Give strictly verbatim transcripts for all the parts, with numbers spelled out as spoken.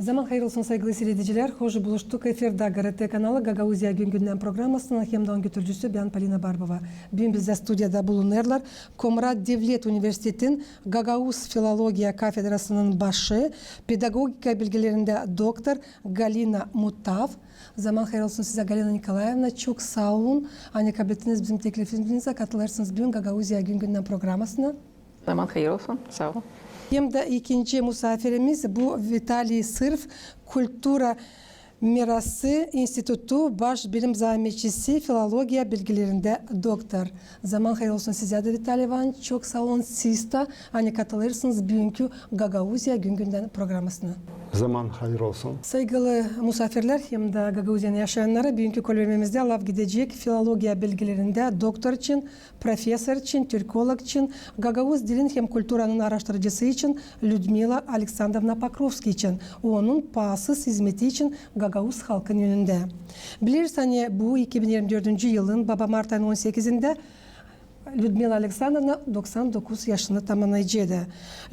Zaman hayır olsun, saygılı siiredicilär. Hoş buluştuk. Efirdä GRT kanalı, Gagauziya gün-gündän programasının hem dä onun götürücüsü bän, Polina Barbova. Büün bizdä studiyada bulunêrlar Komrat Devlet Universitetin gagauz filologiya kafedrasının başı, pedagogika bilgilerindä doktor Galina Mutav. Zaman hayır olsun sizä, Galina Nikolaevna. Çok saa olun, ani kablettiniz bizim teklifimizä, katılêrsınız büün Gagauziya gün-gündän programasına. Zaman hayır olsun. Saa olun. Hem dä ikinci musaafirimiz bu Vitaliy Sırf, Kultura mirası institutu baş bilim zaametçisi, filologiya bilgilerindä doktor. Zaman hayır olsun sizä dä, Vitaliy İvanıç. Çok saa olun siz dä, ani katılêrsınız büünkü Gagauziya gün-gündän programasına. Zaman hayır olsun. Saygılı musaafirlär hem dä Gagauziyanın yaşayannarı, büünkü kolbememizdä laf gidecek filologiya bilgilerindä doktor için, professor için, türkolog için, gagauz dilin hem kulturanın aaraştırıcısı için Lüdmila Aleksandrovna Pokrovskaya için, onun paasız izmeti için gagauz halkın önündä. Bilersin, ani bu iki bin irmi dördüncü yılın baba mart ayının on sekizindä Lüdmila Aleksandrovna doksan dokuz yaşını tamannayaceydı.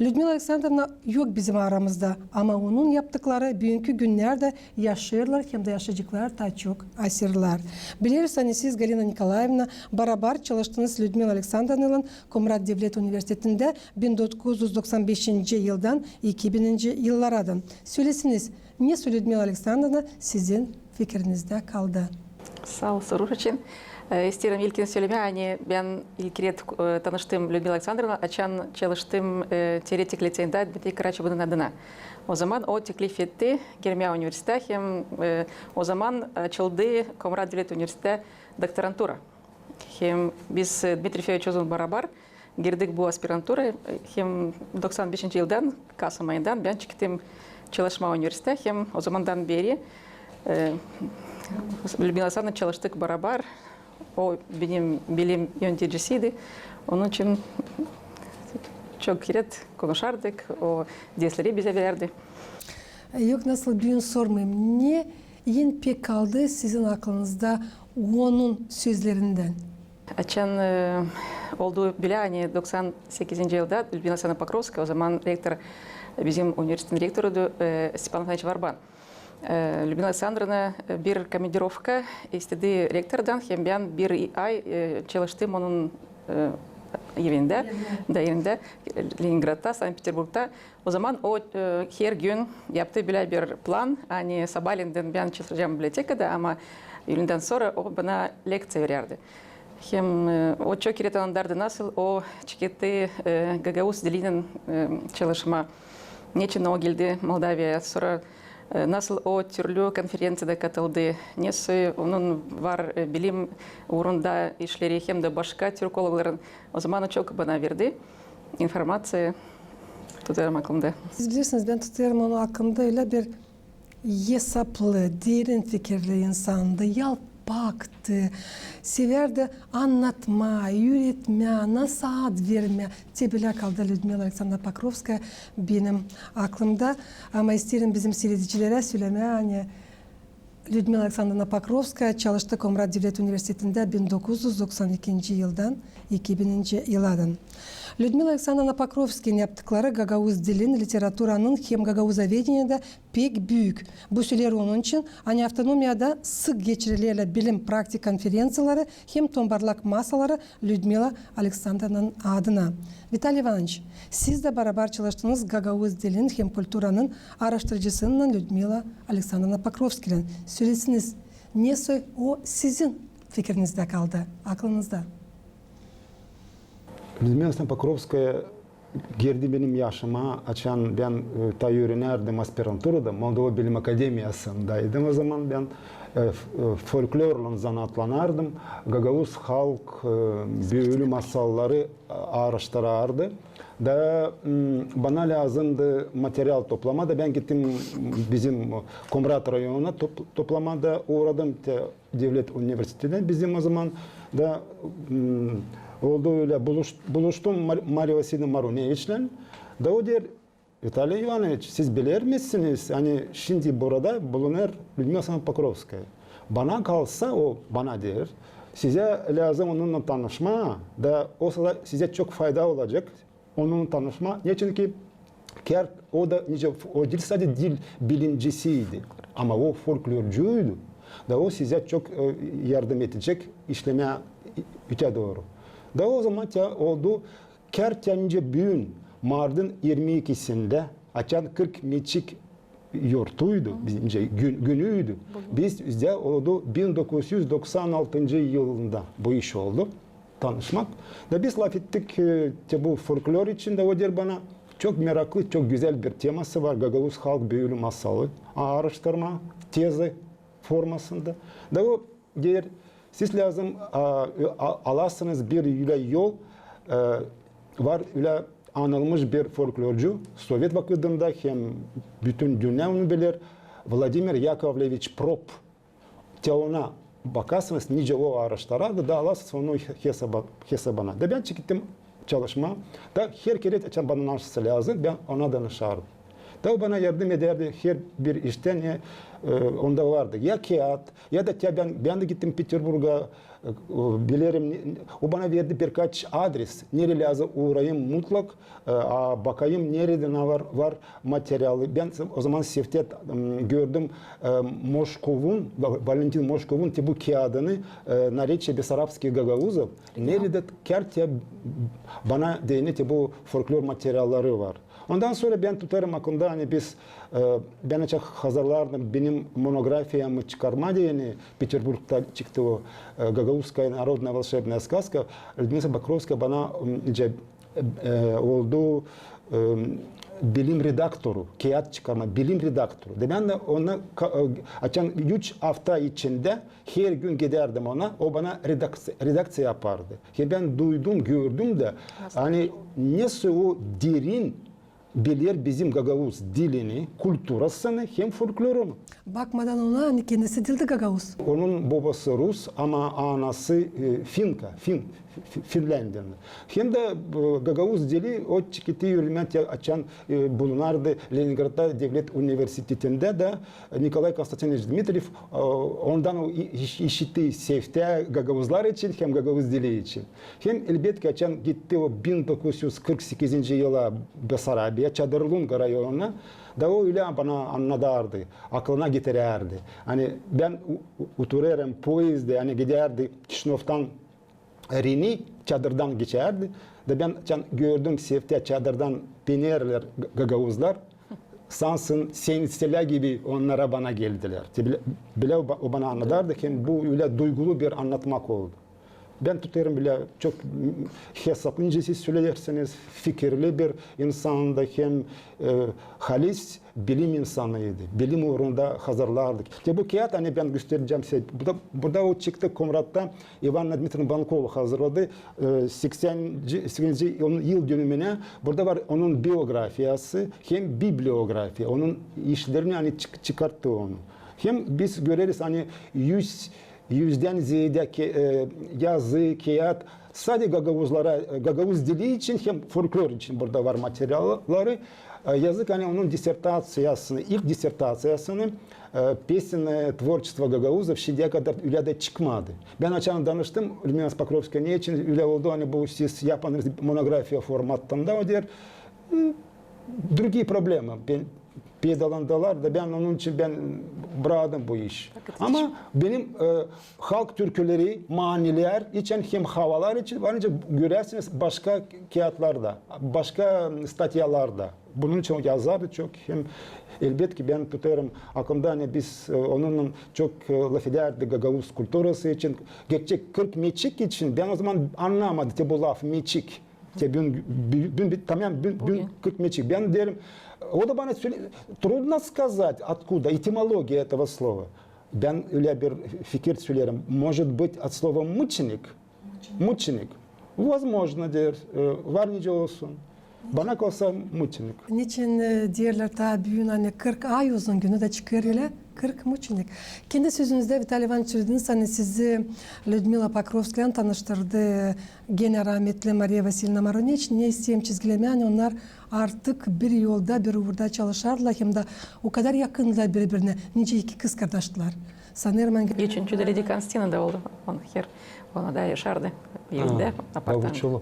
Lüdmila Aleksandrovna yok bizim aramızda, ama onun yaptıkları büünkü günnerdä yaşêêrlar hem dä yaşayaceklar taa çok asırlar. Bilersin, ani siz, Galina Nikolaevna, barabar çalıştınız Lüdmila Aleksandrovnaylan Komrat Devlet Universitetindä bin dokuz üz doksan beşinci yıldan iki bininci yıllaradan. Sölesiniz, nesoy Lüdmila Aleksandrovna sizin fikirinizdä kaldı? Saa ol soruş için. E, isteerim ilkin sölemää, ani bän ilk kerä, e, tanıştım Lüdmila Aleksandrovnaylan, açan çalıştım, e, teoretik liţeyindä Dmitriy Karaçobının adına. O zaman o teklif etti gelmää universitetä, hem, e, o zaman açıldı Komrat Devlet Universitetä doktorantura. Hem biz, e, Dmitriy Feodorovicän barabar girdik bu aspiranturaya, e, hem doksan beşinci yıldan, kasım ayından bän çıktım çalışmaa universitetä, hem o zamandan beri, e, Lüdmila Aleksandrovnaylan çalıştık barabar. O benim bilim yöneticisiydi. Onun için çok kerä konuşardık, o dersleri bizä verärdi. E, yok, nasıl büün sormayım. Ne en pek kaldı sizin aklınızda onun sözlerindän? Açan, e, oldu bölä, ani doksan sekizinci yılda Lüdmila Aleksandrovna Pokrovskaya, o zaman rektor, bizim universitetin rektoruydu, e, Stepan Afanafiç Varban. E, Lüdmila Aleksandrovna, e, bir komandirovka istedi rektordan, hem bän bir ay, e, çalıştım onun, e, evindä, da evindä, e, Leningradta, Sankt-Peterburgta. O zaman o, e, her gün yaptı bölä bir plan, ani sabaalendän bän çalışacam bibliotekada, ama üündän sora o bana lekţiya verärdi. Hem, e, o çok kerä tanıdardı, nasıl o çeketti, e, gagauz dilinen, e, çalışmaa. Neçin o geldi Moldaviyaya, sora, e, nasıl o türlü konferenţiyada katıldı, nesoy onun var, e, bilim uurunda işleri, hem dä başka türkologların. O zaman o çok bana verdi informaţiya, tutêrım aklımda. Siz bilersiniz, bän tutêrım onu aklımda ölä bir esaplı, derin fikirli insandı, yalpaktı, sevärdi annatmaa, üüretmää, nasaat vermää. Te bölä kaldı Lüdmila Aleksandrovna Pokrovskaya benim aklımda. Ama isteerim bizim siiredicilerä sölemää, ani Lüdmila Aleksandrovna Pokrovskaya çalıştı Komrat Devlet Universitetindä bin dokuz üz doksan ikinci yıldan iki bininci yıladan. Lüdmila Aleksandrovna Pokrovskayanın yaptıkları gagauz dilin, literaturanın hem gagauzovedeniedä pek büük. Bu söleer onun için, ani avtonomiyada sık geçirilerlär bilim-praktik konferenţiyaları hem tombarlak masaları Lüdmila Aleksandrovnanın adına. Vitaliy İvanıç, siz dä barabar çalıştınız gagauz dilin hem kulturanın aaraştırıcısınnan Lüdmila Aleksandrovna Pokrovskaylan. Sölesiniz, nesoy o sizin fikirinizdä kaldı, aklınızda? Lüdmila Aleksandrovna Pokrovskaya girdi benim yaşıma, açan bän, e, taa üürenärdim aspiranturada, Moldova Bilim Akademiyasındaydım o zaman bän, e, f-, e, folklorlan zanaatlanardım. Gagauz halk, e, bölü masalları, e, aaraştırardı. Da, m, bana lääzımdı material toplamaa, da bän gittim bizim Komrat rayonuna top-, toplamaa da uuradım. Te Devlet Universitetindä bizim o zaman da, m, oldu ölä, buluş-, buluştum Mar-, Mariya Vasilevna Maruneviçlän. Da o deer, Vitaliy İvanoviç, siz bilermisiniz, ani şindi burada bulunêr Lüdmila Aleksandrovna Pokrovskaya. Bana kalsa, o bana deer, sizä lääzım onunnan tanışmaa, da o sizä çok fayda olacek onunnan tanışmaa. Neçin ki Kert, o da nicä, o diil sade dil bilimcisiydi, ama o folklorcuydu. Da o sizä çok, e, yardım edecek işlemää ötää dooru. Da o zaman te oldu, kert te nicä büün, martın irmi ikisindä, açan kırk meçik yortuydu, bizimcä gün, günüydü. Biz, bizdä oldu bin dokuz üz doksan altıncı yılında bu iş oldu, tanışmak. Da biz lafettik, e, te bu folklor için, da o deer bana, çok meraklı, çok gözäl bir teması var, gagauz halk büülü masalı, aaraştırma tezi formasında. Da o deer, siz lääzım, a, a, alasınız bir ölä yol, e, var ölä anılmış bir folklorcu, sovet vakıdında hem bütün dünnä onu biler, Vladimir Yakovleviç Propp. Te ona bakasınız, nicä o aaraştırardı, da alasınız onu hesaba-, hesabına. Da bän çekettim çalışmaa. Da her kerä, açan bana nasıl lääzım, bän ona danışardım. Da o bana yardım edärdi her bir iştä, ne, e, onda vardı. Ya kiyat, ya da te bän, bän dä gittim Peterburga, e, bilerim, ne, o bana verdi birkaç adres, nereyi lääzım uurayım mutlak, e, a bakayım, neredä var, var materialı. Bän o zaman seftä, m, gördüm, e, Moşkovun, Va-, Valentin Moşkovun te bu kiyadını, e, «Наречия бессарабских гагаузов», neredä kert te bana deyni te bu folklor materialları var. Ondan sora bän tutarım aklımda, ani biz, e, bän açan hazırlardım benim monografiyamı çıkarmaa deyni, Peterburgda çıktı o, e, «Гагаузская народная волшебная сказка», Людмила Покровскaya bana, m, nicä, e, e, oldu, e, bilim redaktoru, kiyat çıkarma, bilim redaktoru. Da bän dä ona ka-, e, açan üç afta içindä her gün gidärdim ona, o bana redakţi-, redakţiya yapardı. Hem bän duydum, gördüm dä, ani nesoy o derin biler bizim gagauz dilini, kulturasını hem folklorunu. Bakmadan ona, ani kendisi diildi gagauz. Onun bobası rus, ama anası, e, finka, fin, fi-, Finländiyalı. Hem dä, e, gagauz dili o çeketi üremää te açan, e, bulunardı Leningradda devlet universitetindä da Nikolay Konstantinoviç Dmitriev, e, ondan o i-, iş-, işitti seftä gagauzlar için hem gagauz dili için. Hem, elbetki, açan gitti o bin dokuz üz kırk sekizinci yıla Besarabiya, Çadırlunga rayonuna, da o ölä bana annadardı, aklına getirärdi. Ani bän u-, u-, uturêrım poezdä, ani gidärdi Kişinövdan Reni, çadırdan geçärdi. Da bän açan gördüm seftä çadırdan inerlär ga-, gagauzlar. Sansın senin selä gibi onnar bana geldilär. Te bilä, bilä o ba-, o bana annadardı, hem bu ölä duygulu bir annatmak oldu. Bän tutêrım bilä çok, m, hesaplı, nicä siz söleersiniz, fikirli bir insan da hem, e, halis bilim insanıydı. Bilim uurunda hazırlardı. Te bu kiyat, ani bän gösterecäm sizä. Burada, burada o çıktı Komratta, İvan Dmitriç Bankov hazırladı. E, seksän, seksän yıl dönümünä. Burada var onun biografiyası hem bibliografiya. Onun işlerini, ani çık-, çıkarttı onu. Hem biz göreriz, ani üz, üzdän zeedä ke-, e, yazı, kiyat, sade gagauzlara, e, gagauz dili için hem folklor için burada var materialları. E, yazık, ani onun disertaţiyasını, ilk disertaţiyasını, e, «Песенное творчество гагаузов» şindiyä kadar ölä dä çıkmadı. Bän açan danıştım Людмилä Покровская, ne için ölä oldu, ani bu siz yapmadınız monografiya formatında, o deer, e, другие проблемы. Bän, peydalandılar da bän onun için bän braktım bu iş. Ama benim, e, halk türküleri, manilär için hem havalar için var nicä görersiniz başka kiyatlarda, başka statyalarda. Bunun için o yazardı çok. Hem, elbetki, bän tutêrım aklımda, ani biz, e, onunnan çok, e, lafedärdik gagauz kulturası için. Geçecek kırk meçik için bän o zaman annamadım te bu laf meçik. Te büün, büün, büün, tamam, büün, büün kırk meçik. Bän deerim, o da bana söle-, трудно сказать, откуда, этимология этого слова. Bän ölä bir fikir söleerim. Может быть, от слова мученик? Мученик. Возможно, deer, e, var nicä olsun. Bana kalsa, мученик. Neçin, e, deerlär, taa büün, ani kırk ay uzun, günü dä çıkêr ölä, kırk мученик. Kendi sözünüzdä, Vitaliy İvanıç, sölediiniz, ani sizi Людмила Покровскаяylan tanıştırdı genä rametli Mariya Vasilyevna Maroneç. Ne isteerim çizgilemää, ani onnar artık bir yolda, bir uurda çalışardılar, hem dä o kadar yakındılar biri-birinä, nicä iki kızkardaştılar. Sanêrım, ani... Geçen Çüdeli Konstantina da oldu. On her, ona da yaşardı evdä, apartmanda.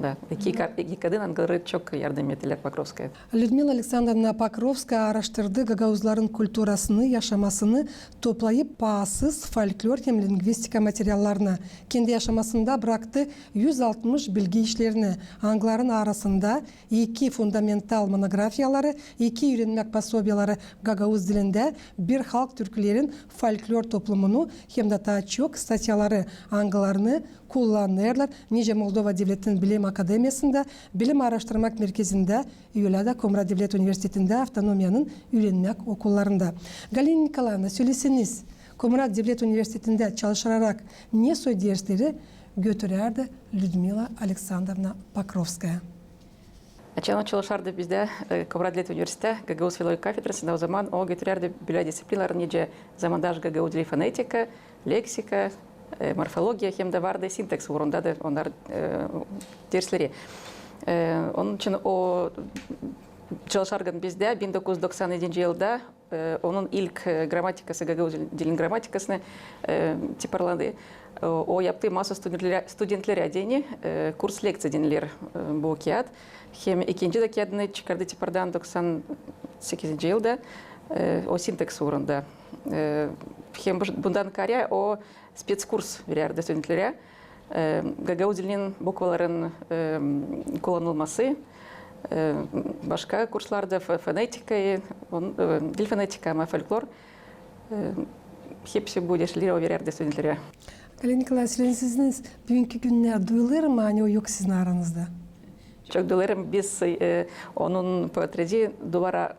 Da, iki, ka- iki kadın, angıları çok yardım ettilär Pokrovskaya. Lüdmila Aleksandrovna Pokrovskaya aaraştırdı gagauzların kulturasını, yaşamasını, toplayıp paasız folklor hem lingvistika materiallarını. Kendi yaşamasında bıraktı üz altmış bilgi işlerini, angıların arasında iki fundamental monografiyaları, iki üürenmäk posobiyaları gagauz dilindä, bir halk türkülerin folklor toplumunu hem dä taa çok statyaları, angılarını kullanêrlar nicä Moldova Devletin Bilim Akademiyasında, Bilim aaraştırmak merkezindä, ölä dä Komrat Devlet Universitetindä, avtonomiyanın üürenmäk okullarında. Galina Nikolaevna, söleseniz, Komrat Devlet Universitetindä çalışarak ne soy dersleri götürärdi Lüdmila Aleksandrovna Pokrovskaya? Açan o çalışardı bizdä, e, Komrat Devlet Universitettä gagauz filologii kafedrasında, o zaman o götürärdi bölä disciplinaları, nicä zamandaş gagauz dili fonetika, leksika, e, morfologiya, hem dä vardı sintaks uurunda da onnar, e, dersleri. E, onun için o çalışarkan bizdä bin dokuz üz doksan edinci yılda, e, onun ilk, e, gramatikası, gagauz dilin gramatikasını, e, tiparladı. O, o yaptı masa studentlerä, studentlerä deyni, e, kurs lekţiya deniler, e, bu kiyat. Hem ikinci dä kiyadını çıkardı tipardan doksan sekizinci yılda, e, o sintaks uurunda. E, hem bu, bundan kaarä o spetskurs verärdi studentlerä. E, gagauz dilinin bukvaların, e, kullanılması, e, başka kurslarda fo-, fonetikayı, on-, e, diil fonetika, ama folklor. E, hepsi bu dersleri o verärdi studentlerä. Galina Nikolaevna, söleseniz, büünkü günnär duyulêr mı, ani o yok sizin aranızda? Çok duyulêr, biz, e, onun portreti duvara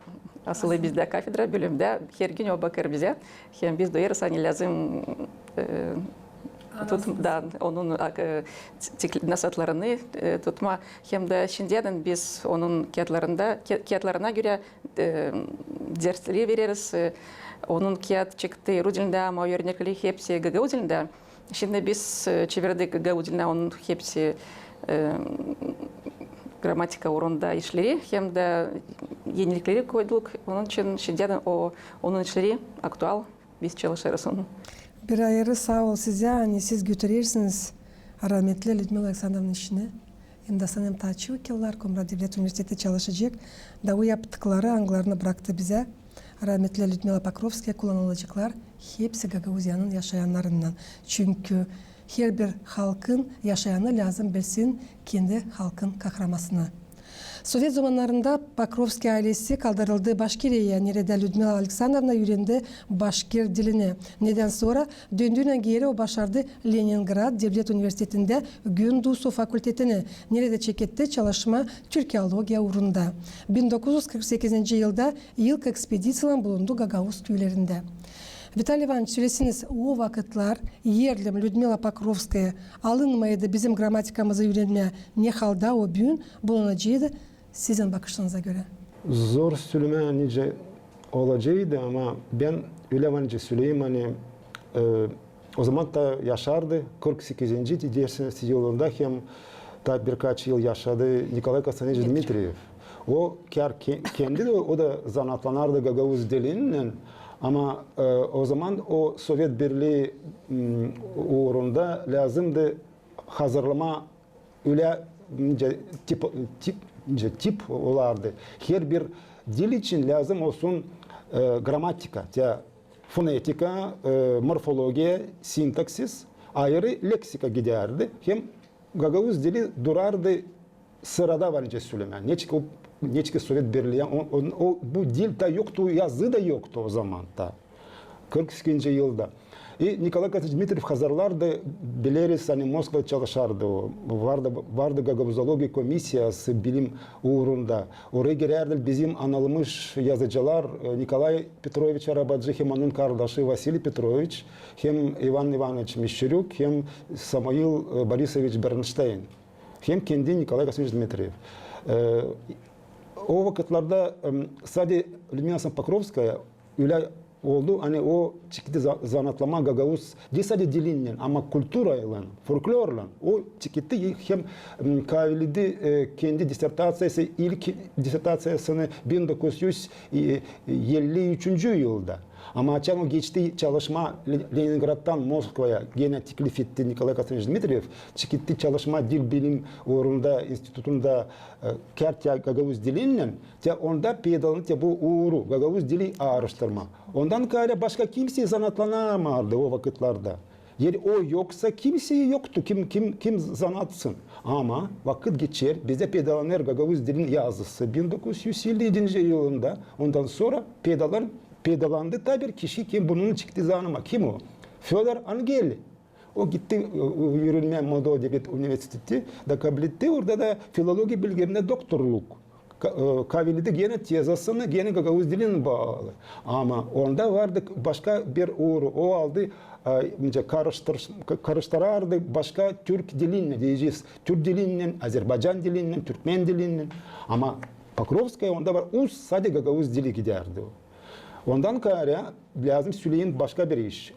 asılı bizdä kafedra, bölümdä, her gün o bakêr bizä. Hem biz duyêrız, ani lääzım, e, tut-, da, onun, e, tik-, nasatlarını, e, tutma. Hem dä şindiyädän biz onun kiyatlarında, ki-, kiyatlarına görä, e, dersleri vereriz. E, onun kiyat çıktı rus dilindä, ama örnekleri hepsi gagauz dilindä. Şindi biz, e, çevirdik gagauz dilinä onun hepsi, e, gramatika uurunda işleri, hem dä enilikleri koyduk. Onun için şindiyädän o, onun işleri aktual, biz çalışêrız onun. Bir ayırı saa ol sizä, ani siz götürersiniz rahmetli Lüdmila Aleksandrovnanın işini. Hem dä sanêrım taa çok yıllar Komrat Devlet Universiteti çalışacek. Da o yaptıkları, angılarını bıraktı bizä rahmetli Lüdmila Pokrovskaya, kullanılaceklar hepsi Gagauziyanın yaşayannarınnan. Çünkü herbir halkın yaşayanı lääzım bilsin kendi halkın kahramasını. Sovet zamannarında Pokrovskiy aylesi kaldırıldı Başkiriyaya, neredä Lüdmila Aleksandrovna üürendi başkir dilini. Nedän sora döndüünän geeri o başardı Leningrad Devlet Universitetindä Gündusu fakultetini, neredä çeketti çalışma türkeologiya uurunda. Bin dokuz üz kırk sekizinci yılda ilk ekspediţiyalan bulundu gagauz küülerindä. Vitaliy İvanoviç, söleseniz, o vakıtlar eer Lüdmila Pokrovskaya alınmayaydı bizim grammatikamızı üürenmää, ne halda o büün bulunaceydı sizin bakışınıza görä? Zor sölemää, nicä olaceydı, ama bän ölä var nicä söleyim, ani, e, o zaman taa yaşardı kırk sekizinci, deersiniz, yılında hem taa birkaç yıl yaşadı Nikolay Konstantinoviç Dmitriyev. O kär ke-, kendi dä, o da zanaatlanardı gagauz dilinnän, ama, e, o zaman o Sovet Birlii, m, uurunda lääzımdı hazırlamaa ölä, nicä tip, tip, nicä tip olardı. Herbir dil için lääzım olsun, e, grammatika, te fonetika, e, morfologiya, sintaksis, ayırı leksika gidärdi. Hem gagauz dili durardı sırada, var nicä sölemää. Neçin ki o, neçin ki Sovet Birlii, o, o, o, bu dil taa yoktu, yazı da yoktu o zaman taa. Kırk sekizinci yılda. E, Nikolay Konstantinoviç Dmitriyev hazırlardı, bileriz, ani Moskvada çalışardı o. Vardı, vardı gagauzologiya komissiyası bilim uurunda. Oraya girärdi bizim anılmış yazıcılar, e, Nikolay Petroviç Arabacı hem onun kardaşı Vasiliy Petroviç, hem İvan İvanoviç Mişçerük, hem Samuil, e, Borisoviç Bernşteyn, hem kendi Nikolay Konstantinoviç Dmitriyev. E, o vakıtlarda, em, sade Lüdmila Pokrovskaya ölä oldu, ani o çeketti za-, zanaatlamaa gagauz, diil sade dilinnän, ama kulturaylan, folklorlan. O çeketti hem, m, kaaviledi, e, kendi dissertaţiyası, ilk dissertaţiyasını bin dokuz üz elli üçüncü yılda. Ama açan o geçti çalışmaa Le-, Leningraddan Moskvaya, genä teklif etti Nikolay Konstantinoviç Dmitriev, çıktı çalışmaa dil bilim uurunda, institutunda, e, kärtya gagauz dilinnän, te onda peedalandı te bu uuru, gagauz dili aaraştırmaa. Ondan kaarä başka kimsey zanaatlanamazdı o vakıtlarda. Eer o yoksa, kimsey yoktu, kim, kim, kim zanaatsın. Ama vakıt geçer, bizdä peedalanêr gagauz dilin yazısı bin dokuz üz elli edinci yılında, ondan sora peedalan-, peedalandı taa bir kişi, kim bunun çıktı zanaatlanmaa. Kim o? Födor Angeli. O gitti, e, e, üürenmää Moldova devlet universiteti da kabletti, orada da filologiya bilgilerindä doktorluk. Ka-, e, kaviledi genä tezasını, genä gagauz dilinä baalı. Ama onda vardı başka bir uuru. O aldı, e, nicä karıştır-, ka-, karıştırardı başka türk dilinnän, deyecez, türk dilinnän, azerbaycan dilinnän, türkmen dilinnän. Ama Pokrovskaya onda var, uz sade gagauz dili gidärdi o. Ondan kaarä lääzım söleyim başka bir iş.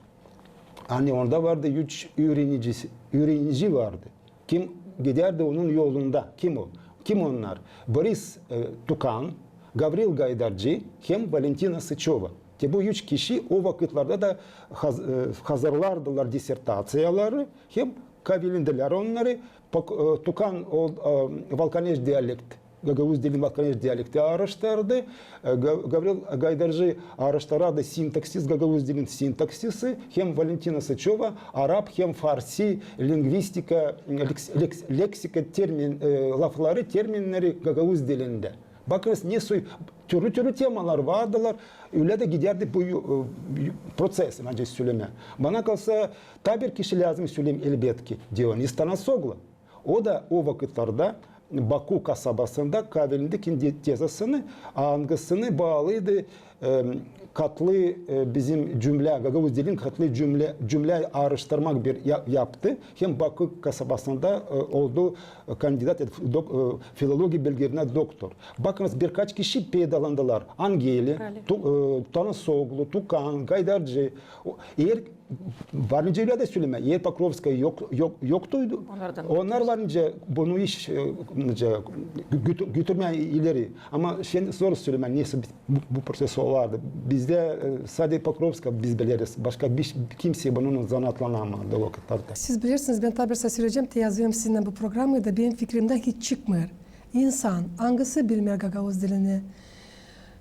Ani onda vardı üç üürenicisi, üürenici vardı. Kim gidärdi onun yolunda? Kim o? Kim onnar? Boris, e, Tukan, Gavril Gaydarcı hem Valentina Sıçova. Te bu üç kişi o vakıtlarda da haz-, e, hazırlardılar disertaţiyaları, hem kavilendilär onnarı. Pok-, e, Tukan o, e, valkaneş dialekt, gagauz dilin valkaneş dialekti aaraştırdı. E, Ga-, Gavril Gaydarcı aaraştırardı sintaksis, gagauz dilin sintaksisi, hem Valentina Sıçova arap hem farsi lingvistika, leks-, leks-, leksika termin, e, lafları, terminneri gagauz dilindä. Bakınız, ne soy, türlü-türlü temalar vardılar, ölä dä gidärdi bu yu-, e, yu-, proţes, nicä sölemää. Bana kalsa, taa bir kişi lääzım söleyim, elbetki, Dionis Tanasoglu. O da o vakıtlarda Baku kasabasında kavelendi kendi tezasını, angısını baalıydı, e, katlı, e, bizim cümlä, gagauz dilin katlı cümlä, cümlä aaraştırmak bir ya-, yaptı. Hem Baku kasabasında, e, oldu, e, kandidat, e, dok-, e, filologiya bilgilerindä doktor. Bakınız, birkaç kişi peedalandılar. Angeli, Tu-, e, Tanasoglu, Tukan, Gaydarcı. O, eer Var nicä ölä dä sölemää, eer Pokrovskaya yok, yok, yoktuydu, onnar var nicä bunu iş, e, nicä gö-, götü-, götürmää ileri. Ama şindi zor sölemää, nesoy bu, bu proţes olardı. Bizdä, e, sade Pokrovska biz bileriz, başka bir, kimsey bununnan zanaatlanamazdı o vakıtlarda. Siz bilersiniz, bän taa bir şey söleyecäm, te yazıyorum sizinnän bu programayı da benim fikrimdän hiç çıkmêêr. İnsan, angısı bilmeer gagauz dilini,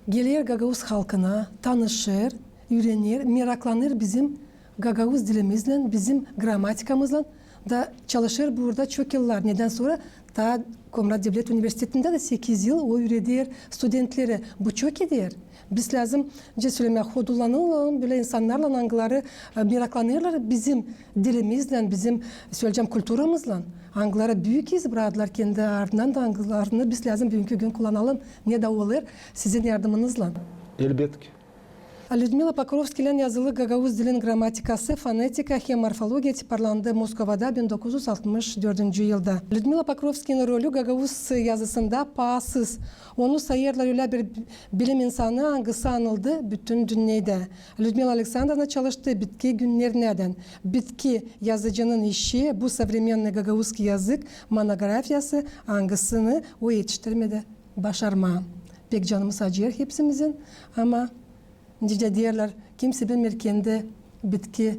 geler gagauz halkına, tanışêr, üürener, meraklanêr bizim gagauz dilimiznän, bizim grammatikamızlan da çalışêr burada çok yıllar. Nedän sora taa Komrat devlet universitetindä dä sekiz yıl o üüreder studentleri. Bu çok eder. Biz lääzım, nicä sölemää, hodullanalım bölä insannarlan, angıları, e, meraklanêrlar bizim dilimizlän, bizim, söleyecäm, kulturamızlan. Angıları büük iz braktılar kendi ardından da, angılarını biz lääzım büünkü gün kullanalım, ne da olêr sizin yardımınızlan. Elbetki. Lüdmila Pokrovskilän yazılı gagauz dilin grammatikası, fonetika hem morfologiya tiparlandı Moskvada bin dokuz üz altmış dördüncü yılda. Lüdmila Pokrovskinin rolü gagauz yazısında paasız. Onu sayêrlar ölä bir bilim insanı, angısı anıldı bütün dünnedä. Lüdmila Aleksandrovna çalıştı bitki günnerinädän. Bitki yazıcının işi, bu «Современный гагаузский язык» monografiyası, angısını o etiştirmedi başarmaa. Pek canımız acıyêr hepsimizin, ama, nicä deerlär, kimsey bilmeer kendi bitki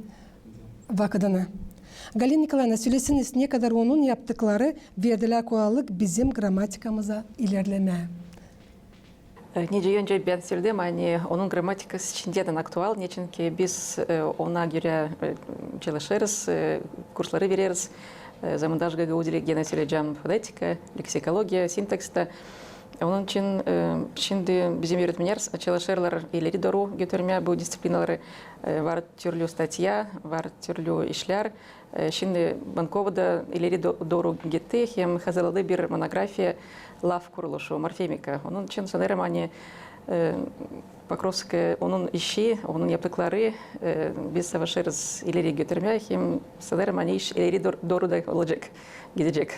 vakıdını. Galina Nikolaevna, söleseniz, ne kadar onun yaptıkları verdilär kolaylık bizim grammatikamıza ilerlemää? E, nicä öncä bän söledim, ani onun grammatikası şindiyädän aktual, neçinki biz, e, ona görä, e, çalışêrız, e, kursları vereriz. E, zamandaj gagauz dili, genä söleyecäm, fonetika, leksikologiya, sintaksista. Onun için, e, şindi bizim üüretmennär çalışêrlar ileri dooru götürmää bu disţiplinaları. E, var türlü statya, var türlü işlär. E, şindi Bankova da ileri do-, dooru gitti hem hazırladı bir monografiya laf kuruluşu, morfemika. Onun için sanêrım, ani, e, Pokrovskaya, onun işi, onun yaptıkları, e, biz savaşêrız ileri götürmää hem sanêrım, ani iş ileri dor-, dooru da olacek, gidecek.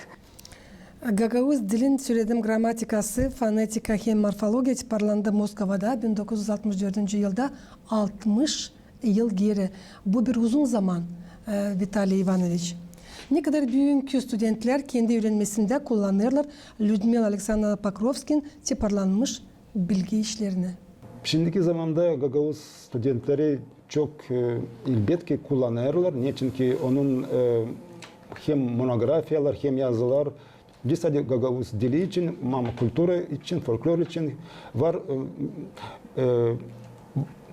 Gagauz dilin, söledim, grammatikası, fonetika hem morfologiya tiparlandı Moskvada bin dokuz üz altmış dördüncü yılda, altmış yıl geeri. Bu bir uzun zaman, e, Vitaliy İvanoviç. Ne kadar büünkü studentlär kendi üürenmesindä kullanêrlar Lüdmila Aleksandrovna Pokrovskinin tiparlanmış bilgi işlerini? Şindiki zamanda gagauz studentleri çok, e, elbetki kullanêrlar. Neçinki onun, e, hem monografiyalar, hem yazılar, diil sade gagauz dili için, ama kultura için, folklor için var, e, e,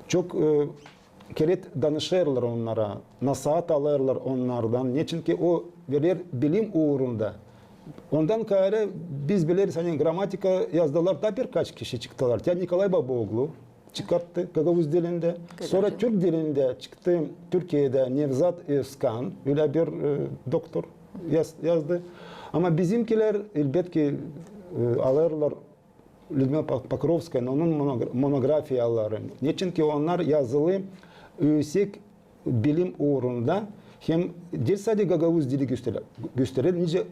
çok, e, kerä danışêrlar onnara, nasaat alêrlar onnardan. Neçinki o verer bilim uurunda. Ondan kaarä biz bileriz, ani gramatika yazdılar da birkaç kişi çıktılar. Tä Nikolay Babaoğlu çıkarttı gagauz dilindä. Sora türk dilindä çıktı Türkiyedä Nevzat Özkan, ölä bir, e, doktor yaz-, yazdı. Ama bizimkilär, elbetki, e, alêrlar Lüdmila Pok-, Pokrovskaya, onun monogra-, monografiyaları. Neçinki onnar yazılı üüsek bilim uurunda hem diil sade gagauz dili gösterer, gösterer, nicä,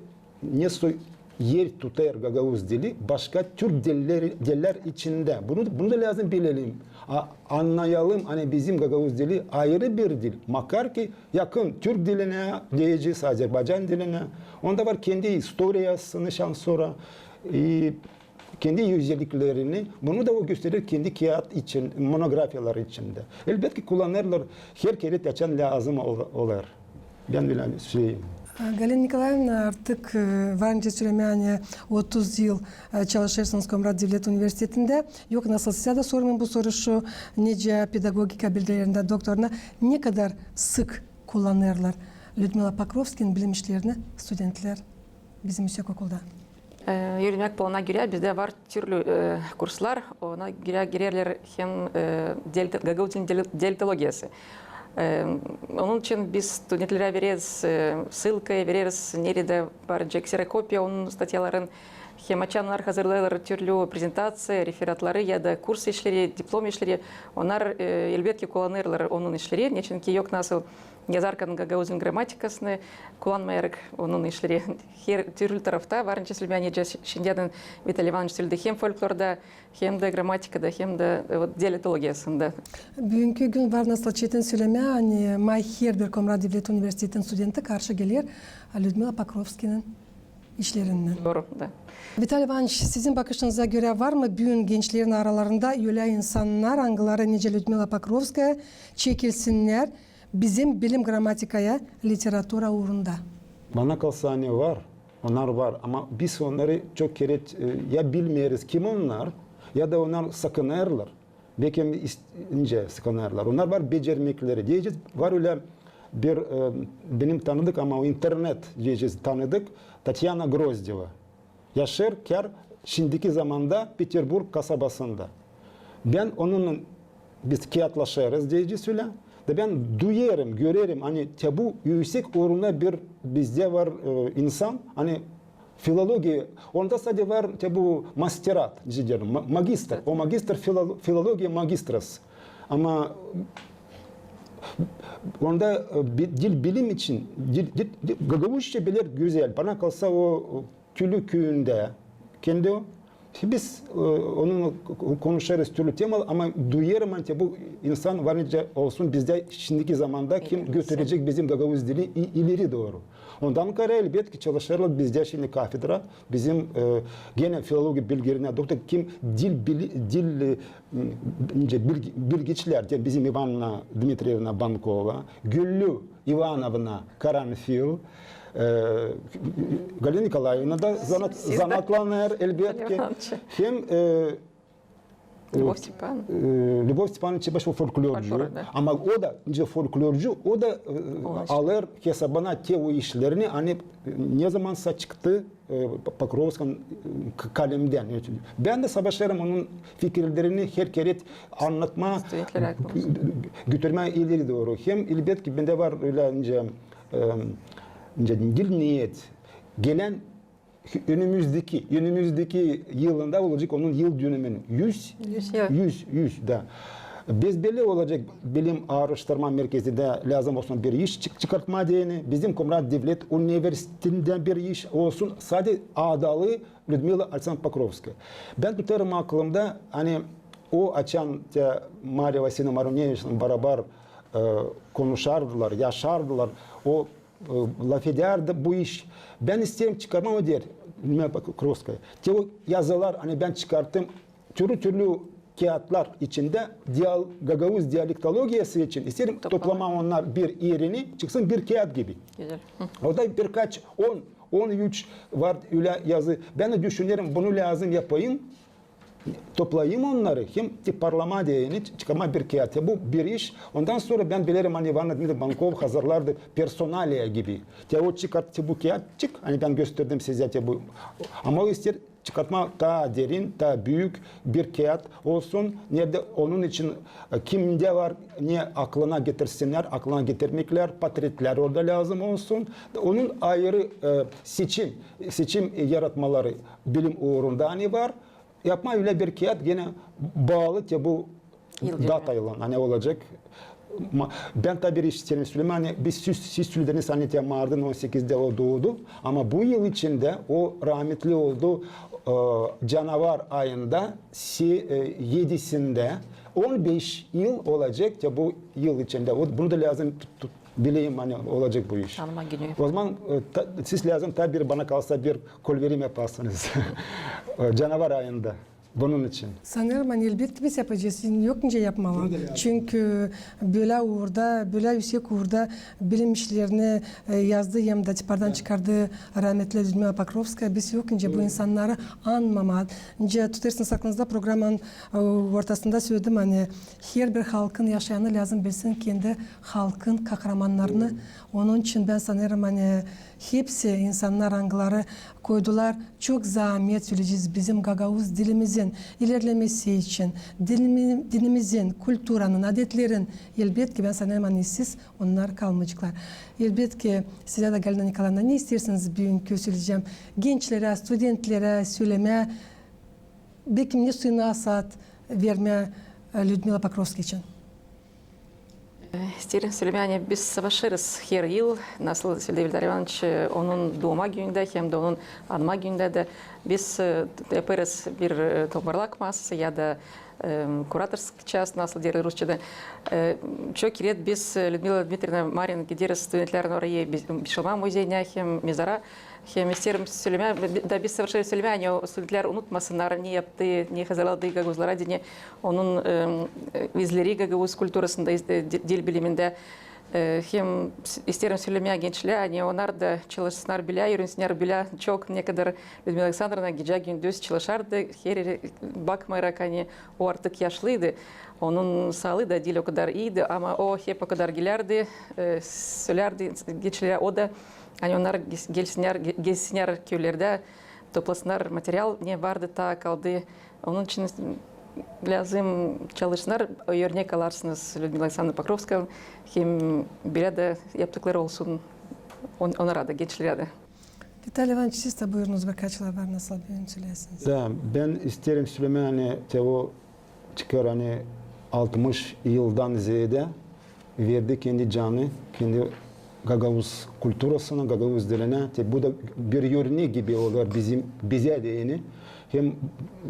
nesoy er tutêr gagauz dili başka türk dilleri, diller içindä. Bunu, bunu da lääzım bilelim, a-, annayalım, ani bizim gagauz dili ayırı bir dil. Makar ki yakın türk dilinä, deyecez, azerbaycan dilinä. Onda var kendi istoriyasını şansora. E, kendi özelliklerini, bunu da o gösterer kendi kiyat için, monografiyalar içindä. Elbetki kullanêrlar her kerä, açan lääzım ol-, olêr. Bän bilä şey. Galina Nikolaevna, artık, e, var nicä sölemää, ani otuz yıl, e, çalışêrsınız Komrat devlet universitetindä. Yok nasıl sizä dä sormayım bu soruşu, nicä pedagogika bilgilerindä doktorina, ne kadar sık kullanêrlar Lüdmila Pokrovskinin bilim işlerini studentlär bizim üüsek okulda? E, ürümäk planına görä bizdä var türlü, e, kurslar, ona görä girerlär hem, e, dialekto-, gagauz dilinin dial-, dialektologiyası. E, onun için biz studentlerä vereriz, e, ssılkayı, vereriz, neredä var nicä kserokopiya onun statyaların, hem açan onnar hazırlêêrlar türlü prezentaţiya, referatları ya da kurs işleri, diplom işleri, onnar, e, elbetki kullanêrlar onun işleri, neçinki yok nasıl yazarkan gagauzun gramatikasını, kullanmayarak onun işleri her türlü tarafta, var nicä sölemää, nicä şindän Vitaliy İvanıç söledi, hem folklorda, hem dä gramatikada, hem dä, e, vot, dialektologiyasında. Büünkü gün var nasıl çetin sölemää, ani may herbir Komrat devlet universitetinin studenti karşı geler Lüdmila Pokrovskinin işlerindän. Dooru, da. Vitaliy İvanıç, sizin bakışınıza görä, var mı büün gençlerin aralarında ölä insannar, angıları nicä Lüdmila Pokrovskaya çekilsinnär bizim bilim, gramatikaya, literatura uurunda? Bana kalsa, ani var. Onnar var. Ama biz onnarı çok kerä, e, ya bilmeeriz, kim onnar, ya da onnar sakınêrlar. Bekim is-, nicä sakınêrlar. Onnar var becermekleri. Deyecez, var ölä bir, e, benim tanıdık, ama o internet, deyecez, tanıdık, Tatyana Grozdeva. Yaşêêr kär şindiki zamanda Peterburg kasabasında. Bän onunnan, biz kiyatlaşêrız, deyecez ölä. Da bän duyêrım, görerim, ani te bu üüsek uurunda bir bizdä var, e, insan, ani filologiya, onda sade var te bu masterat, nicä deerim, ma-, magistr. O magistr filolo-, filologiya magistras. Ama onda, e, bi-, dil bilim için, dil, dil, dil, gagauzça biler gözäl. Bana kalsa o, o Tülü küüyündä kendi o. Biz, e, onunnan ko-, konuşêrız türlü temalar, ama duyêrım, ani bu insan var nicä olsun bizdä şindiki zamanda, kim götürecek bizim gagauz dili i-, ileri dooru. Ondan kaarä, elbetki, çalışêrlar bizdä şindi kafedra, bizim, e, genä filologiya bilgilerinä doktor, kim dil bili-, dil, e, m, nicä bilgi-, bilgiçlär, deyim, bizim İvanna Dmitrievna Bankova, Güllü İvanovna Karanfil, e, Galina Nikolaevna da zanaat-, zanaatlanêr, elbetki. Hem, e, Lübov Stepanovna. E, Lübov Stepanovna Çebaşeva folklorcu. Folklor, da. Ama o da, nicä folklorcu, o da, e, alêr hesabına te o işlerini, ani, e, nezamansa çıktı, e, Pokrovskinin, e, k-, kalemdän. Bän dä savaşêrım onun fikirlerini her kerä annatmaa, götürmää ileri dooru. Hem, elbetki, bendä var ölä nicä, e, nicä dil niyet. Gelän önümüzdeki, önümüzdeki yılında olacek onun yıl dönümünü. Üz, üz, üz, da. Biz bellä olacek bilim aaraştırma merkezindä lääzım olsun bir iş çık-, çıkartmaa deyni. Bizim Komrat devlet universitetindä bir iş olsun. Sade adalı Lüdmila Aleksandrovna Pokrovskaya. Bän tutêrım aklımda, ani o açan te Mariya Vasilyevna Maruneviçnän barabar, e, konuşardılar, yaşardılar. O e, lafedärdi bu iş. Bän isteerim çıkarmaa, o deer, Lüdmila Pokrovskaya. Te o yazılar, ani bän çıkarttım, türlü-türlü kiyatlar içindä dial-, gagauz dialektologiyası için isteerim toplamaa onnar bir erini, çıksın bir kiyat gibi. Orada birkaç, on, on üç var ölä yazı. Bän dä düşünerim, bunu lääzım yapayım, toplayım onnarı, hem te parlamaa deyni, çıkarmaa bir kiyat. Bu bir iş. Ondan sora bän bilerim, ani İvan Dmitriç Bankov hazırlardı personaliya gibi. Te o çıkarttı bu kiyatçık, ani bän gösterdim sizä te bu. Ama o isteer çıkartmaa taa derin, taa büük bir kiyat olsun. Neredä onun için, e, kimdä var, ne aklına getirsinnär, aklına getirmeklär, portretlär orada lääzım olsun. Onun ayırı, e, seçim, seçim yaratmaları bilim uurunda ani var. Yapmaa ölä bir kiyat genä baalı te bu dataylan, ani olacek. Bän taa bir iş isteerim sölemää, ani biz, siz, siz sölediniz, ani te martın on sekizdä o duudu. Ama bu yıl içindä o rahmetli oldu, e, canavar ayında, e, edisindä. On beş yıl olacek te bu yıl içindä. O, bunu da lääzım tut-, tut-, bileyim, ani olacek bu iş. Tanıma günü. O zaman, e, siz lääzım taa bir, bana kalsa, bir kolverim yapasınız. E, canavar ayında. Bunun için. Sanêrım, ani elbetki biz yapacez, yok nicä yapmamak. Çünkü bölä uurda, bölä üüsek uurda bilim işlerini, e, yazdı hem dä tipardan çıkardı rahmetli Lüdmila Pokrovskaya. Biz yok nicä bu insannarı anmamaa. Nicä tutêrsınız aklınızda, programanın, e, ortasında söledim, ani herbir halkın yaşayanı lääzım bilsin kendi halkın kahramannarını. Onun için bän sanêrım, ani hepsi insannar, angıları koydular çok zaamet, söleyecez, bizim gagauz dilimizin ilerlemesi için, dilimi-, dilimizin, kulturanın, adetlerin, elbetki, bän sanêrım, ani işsiz onnar kalmayaceklar. Elbetki, sizä dä, Galina Nikolaevna, ne isteersiniz büünkü, söleyecäm, gençlerä, studentlerä sölemää, bekim ne suyunu saat vermää, e, Lüdmila Pokrovskaya için? E, isteerim sölemää, ani biz savaşêrız her yıl, nasıl söledi Eldar İvanoviç, e, onun duuma günündä hem dä onun anma günündä dä biz, e, yapêrız bir, e, toparlak masası ya da, e, кураторский час, nasıl deerlär rusçada. E, çok kerä biz, e, Lüdmila Dmitrievna Marin, gideriz studentlärlän orayı, biz, Bişilma muzeyinä hem mezara. Hem isteerim sölemää, da biz savaşêrız sölemää, ani o studentlär unutmasınnar, ne yaptı, ne hazırladı gagauzlara deyni, onun, e, izleri gagauz kulturasında, e, di-, dil bilimindä. E, hem s-, isteerim sölemää gençlärä, ani onnar da çalışsınnar bölä, üürensinnär bölä çok, ne kadar Lüdmila Aleksandrovna gecä-gündüz çalışardı, her, bakmayarak, ani o artık yaşlıydı, onun saalıı da diil o kadar iiydi, ama o hep o kadar gelärdi, e, sölärdi gençlerä o da, ani onnar ge-, gelsinnär, ge-, gezsinnär köylerdä, toplasınnar material, ne vardı, taa kaldı. Onun için lääzım çalışsınnar, örnek alarsınız Lüdmila Aleksandrovna Pokrovskaya, hem bölä dä yaptıkları olsun on-, onnara da, gençlerä dä. Vitaliy İvanoviç, siz dä buyurunuz, birkaç laf var, nasıl bir ön söleyäsiniz. Da, bän isteerim sölemää, ani te o çıkar, ani altmış yıldan zeedä verdi kendi canı, kendi gagauz kulturasına, gagauz dilinä. Te bu da bir örnek gibi olêr bizim, bizä deyni. Hem,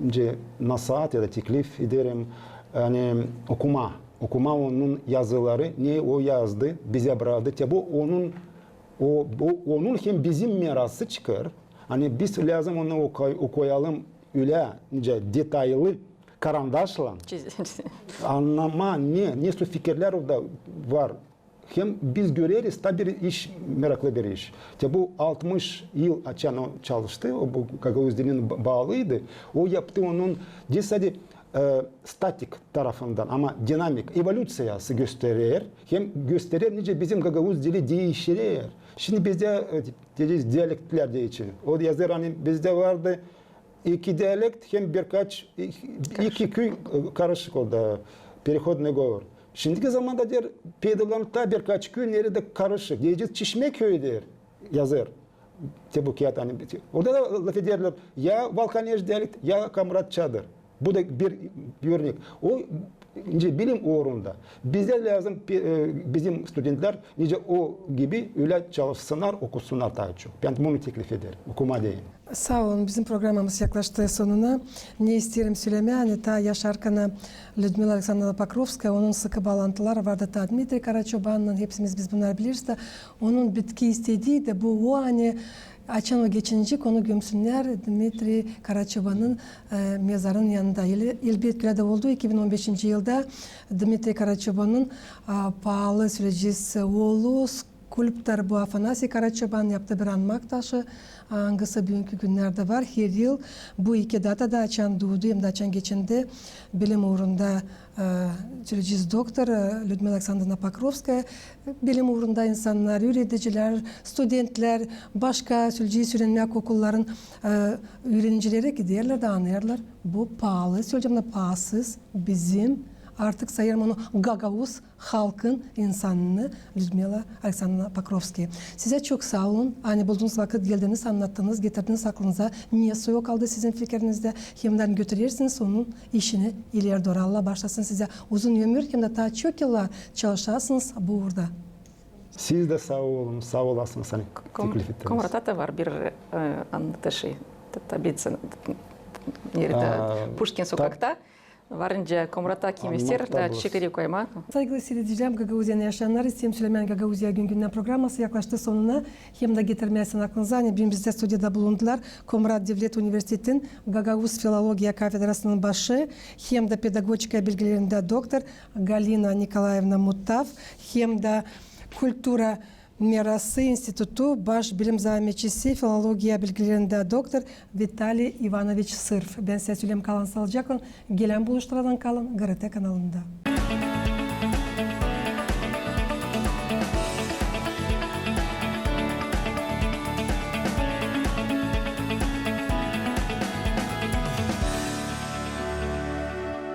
nicä, nasaat ya da teklif ederim, ani okumaa, okumaa onun yazıları, ne o yazdı, bizä braktı. Te bu onun, o, bu onun hem bizim mirası çıkar. Ani biz lääzım onu oka-, okuyalım ölä, nicä, detaylı, karandaşlan. Annamaa, ne, ne su fikirlär orada var. Hem biz göreriz, taa bir iş, meraklı bir iş. Te bu altmış yıl açan o çalıştı, o bu gagauz dilin ba-, baalıydı. O yaptı onun, diil sade, e, statik tarafından, ama dinamik, evolüţiyası gösterer. Hem gösterer, nicä bizim gagauz dili diişiler. Şindi bizdä, e, deyecez, dialektlär deyecez. O yazêr, ani bizdä vardı iki dialekt, hem birkaç, iki, iki küü, e, karışık oldu, переходный говор. Şindiki zamanda deyni peydalanyp taa birkaç küü, neredä karışık. Deyecez, Çişmeküü deyni yazêr. Te bu kiyat, ani, orada da lafederlär, ya Valkaneş dialekt, ya Komratçadır. Bu da bir, bir örnek. O, nicä, bilim uurunda. Bizä lääzım, e, bizim studentlär, nicä o gibi, ölä çalışsınnar, okusunnar taa çok. Bän bunu teklif ederim, okumaa deyni. Saa olun, bizim programamız yaklaştı sonuna. Ne isteerim sölemää, ani taa yaşarkan Lüdmila Aleksandrovna Pokrovskaya, onun sıkı baalantıları vardı taa Dmitriy Karaçobannan, hepsimiz biz bunnarı bileriz da, onun bitki istediyi dä bu, o, ani Açan o geçinci konu gömsünnär Dmitriy Karaçobanın e, mezarın yanında. Elbetki, ölä dä oldu. İki bin on beşinci yılda Dmitriy Karaçobanın a, paalı sölecez oolu, skulptor bu Afanasiy Karaçoban yaptı bir anmak taşı, angısı büünkü günnerdä var. Her yıl bu iki datada, açan duudu hem dä açan geçindi bilim uurunda e, sölecez doktor e, Lüdmila Aleksandrovna Pokrovskaya, bilim uurunda insannar, üüredicilär, studentlär, başka sölecez üürenmäk okulların e, üürenicileri giderlär dä annêêrlar. Bu paalı, söleyecäm dä, paasız bizim, artık sayêrım onu gagauz halkın insannı Lüdmila Aleksandrovna Pokrovskaya. Sizä çok saa olun, ani buldunuz vakıt, geldiniz, annattınız, getirdiniz aklınıza, ne soy kaldı sizin fikirinizdä, hem dä götürersiniz onun işini ileri dooru. Allah baaşlasın sizä uzun ömür, hem dä taa çok yıllar çalışasınız bu uurda. Siz dä saa olun, saa olasınız, ani teklif ettiniz. Komrata da var bir e, annatışı, ta- tabliţa, neredä, Puşkin sokakta. Varınca Komrata kim isteer dä çekirek koymaa. Saygılı siiredicilär, Gagauziyanın yaşayannarı, isteerim sölemää, Gagauziya gün-gündän programası yaklaştı sonuna. Hem dä getirmää isteerim aklınıza, ani büün bizdä studiyada bulundular Komrat devlet universitetin gagauz filologiya kafedrasının başı hem dä pedagogika bilgilerindä doktor Galina Nikolaevna Mutav hem dä kultura mirası institutu baş bilim zaametçisi, filologiya bilgilerindä doktor Vitaliy İvanoviç Sırf. Bän sizä söleerim, kalın saalıcaklan, gelän buluşmadan kalın GRT kanalında.